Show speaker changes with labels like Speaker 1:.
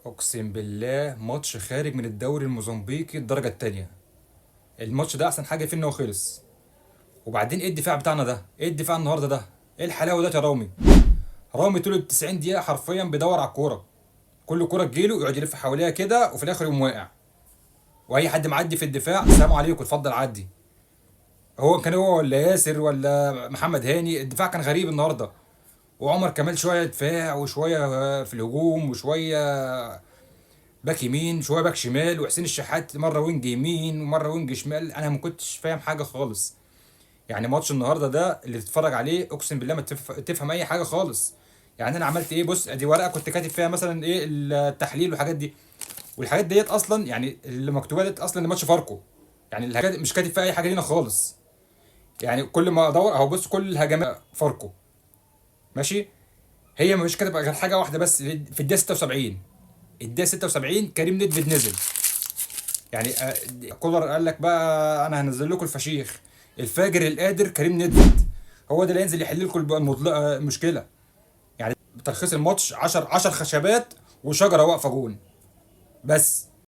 Speaker 1: اقسم بالله ماتش خارج من الدوري الموزمبيقي الدرجة الثانيه. الماتش ده احسن حاجة فيه ان هو خلص. وبعدين ايه الدفاع بتاعنا ده؟ ايه الدفاع النهارده ده؟ ايه الحلاوة ده يا رامي؟ رامي طول ال 90 دقيقة حرفيا بيدور على الكوره، كل كورة تجيله يقعد يلف حواليها كده وفي الاخر يقوم واقع. واي حد معدي في الدفاع سلام عليكم اتفضل عدي. هو كان هو ولا ياسر ولا محمد هاني، الدفاع كان غريب النهارده. وعمر كمال شوية دفاع وشوية في الهجوم، وشوية باك يمين شوية باك شمال، وحسين الشحات مرة wing يمين ومرة wing شمال. انا ما كنتش فاهم حاجة خالص. يعني ماتش النهارده ده اللي تتفرج عليه اقسم بالله ما تفهم اي حاجة خالص. يعني انا عملت ايه؟ بص، ادي ورقة كنت كاتب فيها مثلا ايه التحليل والحاجات دي، والحاجات ديت اصلا يعني اللي مكتوبة ديت اصلا لماتش فاركو. يعني الحاجات مش كاتب فيها اي حاجة لينا خالص. يعني كل ما ادور اهو، بص، كل الهجمات فاركو ماشي، هي مش كاتبه غير حاجة واحدة بس في الدقيقة 76. الدقيقة 76 كريم ندفد نزل. يعني كولر قال لك بقى انا هنزل لكم الفشيخ الفاجر القادر كريم ندفد، هو ده اللي ينزل يحل لكم المشكلة. يعني تلخيص الماتش 10 10 خشبات وشجره واقفة جون بس.